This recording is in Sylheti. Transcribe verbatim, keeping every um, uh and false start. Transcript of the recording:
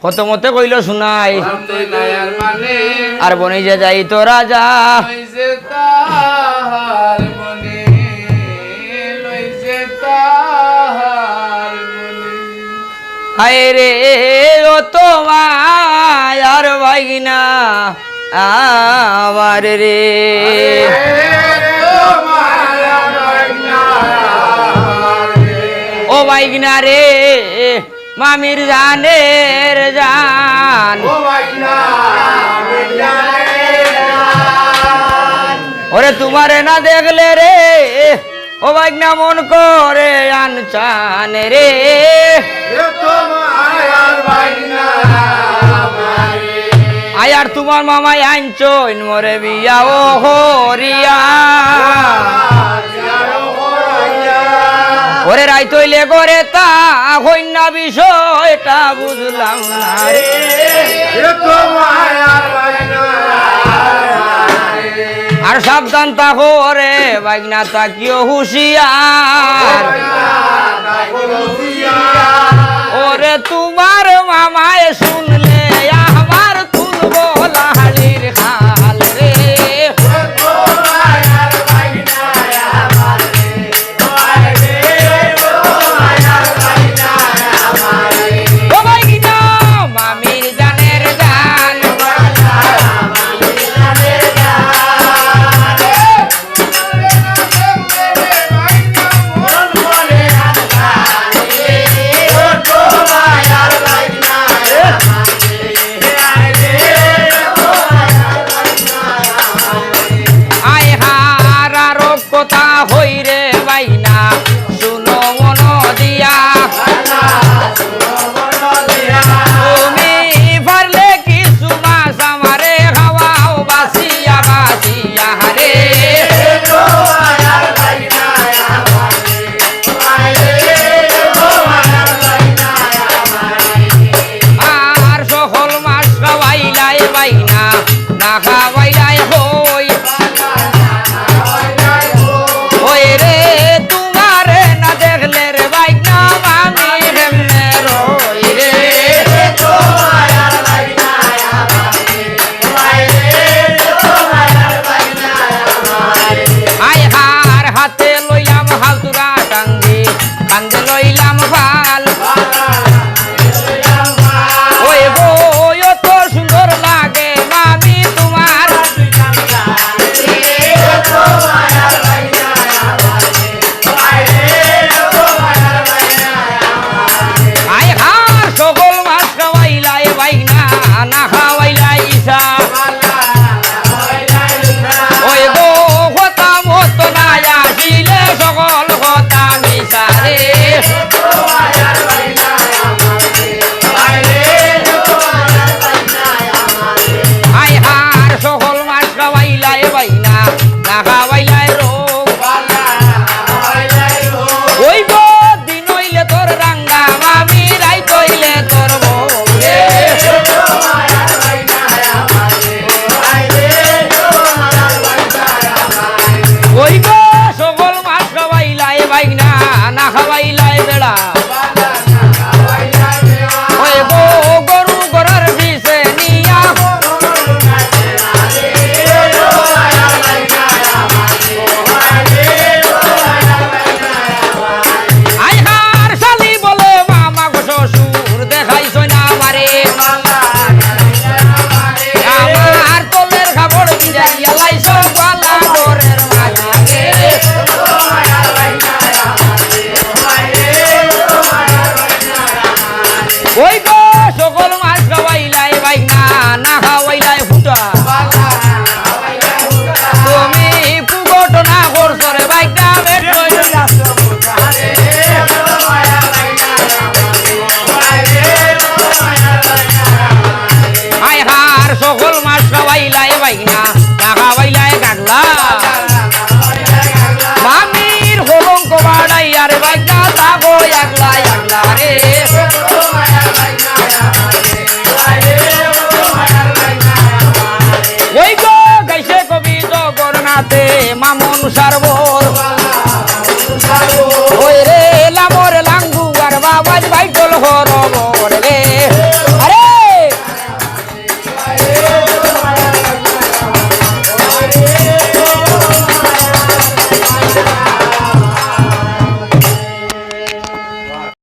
অত মতে কইল শুনাই। আর বনি যে যাইত রাজা। লইছে তাহার মনে, লইছে তাহার মনে। হায় রে, ও তো মায়ার ভাগনা আমার রে। ও ভাগনা রে, মামির জানের জান। ওরে তুমারে না দেখলে রে, ও ভাগনা মন করে আনচান রে। আয় আর তুমার মামায় আনছইন মোরে বিয়া ও হরিয়া। ওরে রাইত অইলে ঘরে তা হইন না, বিষয়টা বুঝলাম না রে। আর সাবধান থাকো রে ভাগনা, থাকিও হুঁশিয়ার। ওরে তুমার মামায় শুনলে আমার তুলবো লাড়ির খাল রে। ও ভাগনা, মামির জানের জান। আয় হারার কথা হই রে ভাগনা, শুনো মন দিয়া। তুমি পারলে কিছু মাছ আমারে খাওয়াও বাছিয়া বাছিয়া রে। আর সকল মাছ খাওয়াইলাই ভাগনা, না খাওয়াইলাই কই। ওই রে, তুমারে না দেখলে রে ভাগনা, আমি কেমনে রই রে। আয় হার হাতে লইলাম হালতুরা টাঙ্গি, কান্দে লইলাম ফাল। ওই গো, অত সুন্দর লাগে মামি তুমার। আয় হার সকল মাছ খাওয়াইলাই ভাগনা, না খাওয়াইলাই ইসা। ওই গো, কথা মতো না আসিলে সকল কথা মিছা রে। আয় হার সকল মাছ খাওয়াইলাই ভাগনা, না খাওয়াইলাই রোগ। ওই গো, দিন অইলে তোর রাঙ্গা মামি, রাইত অইলে তোর বউ রে। ওই গো, সকল মাছ খাওয়াইলাই ভাগনা, না খাওয়াইলাই বেড়া। ওই গো, গরু গরুর পিছে নিয়া। আয় হার শালি বলে, মামা গো শ্বশুর দেখাইছো না আমারে। আমার তলের কাপড় ভিজাইয়া লাইছো গোয়ালা ঘরের মাঝে। ওই গো, সকল